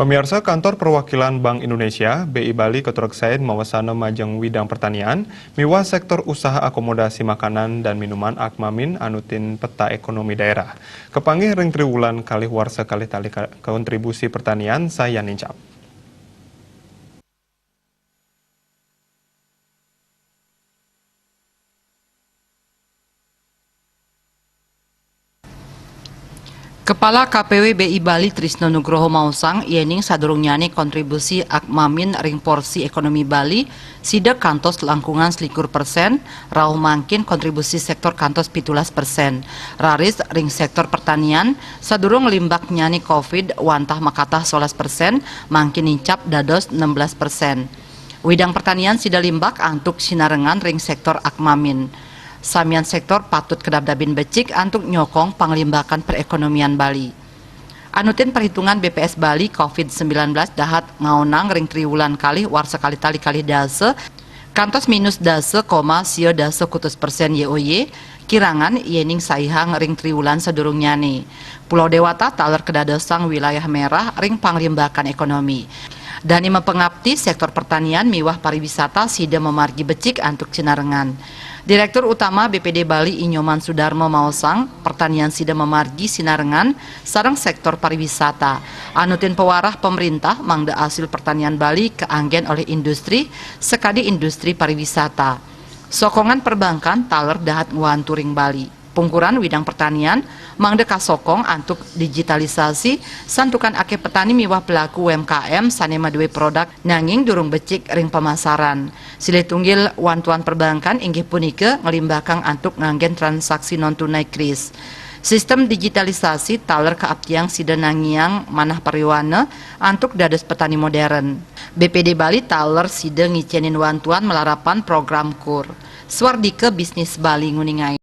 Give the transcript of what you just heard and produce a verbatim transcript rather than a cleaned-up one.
Pamiarsa, Kantor Perwakilan Bank Indonesia, B I Bali, katureksain mawasana majeng widang pertanian miwah sektor usaha akomodasi makanan dan minuman Akmamin anutin peta ekonomi daerah. Kapanggih ring triwulan kalih warsa kalih tali ka-, kontribusi pertanian sayan nincap. Kepala K P W B I Bali Trisno Nugroho maosang, yening sadurungnyane kontribusi Akmamin ring porsi ekonomi Bali sida kantos langkungan selikur persen, rauh mangkin kontribusi sektor kantos pitulas persen. Raris ring sektor pertanian, sadurung limbaknyane covid wantah makatah solas persen, mangkin nincap dados enam belas persen. Widang pertanian sida limbak antuk sinarengan ring sektor Akmamin. Samian sektor patut kadabdabin becik antuk nyokong panglimbakan perekonomian Bali. Anutin perhitungan B P S Bali, covid sembilan belas dahat ngaonang ring triwulan kalih warsa kalih tali kalih dasa kantos minus dasa koma sia dasa kutus persen Y O Y, kirangan yening saihang ring triwulan sadurungnyane. Pulau Dewata taler kadadosang wilayah merah ring panglimbakan ekonomi. Dane mapangapti, sektor pertanian miwah pariwisata sida mamargi becik antuk sinarengan. Direktur Utama B P D Bali I Nyoman Sudarma maosang, pertanian sida mamargi sinarengan sareng sektor pariwisata. Anutin pawarah pemerintah mangda asil pertanian Bali kaanggen olih industri, sakadi industri pariwisata. Sokongan perbankan taler dahat ngwantu ring Bali. Pungkuran widang pertanian mangda kasokong antuk digitalisasi, santukan akeh petani miwah pelaku U M K M sane madue produk nanging durung becik ring pamasaran. Silih tunggil wantuan perbankan inggih punika nglimbakang antuk nganggen transaksi non tunai, kris. Sistem digitalisasi taler kaaptiang sida nangiang manah pariwana antuk dados petani modern. B P D Bali taler sida ngicenin wantuan malarapan program kur. Swardika Bisnis Bali nguningain.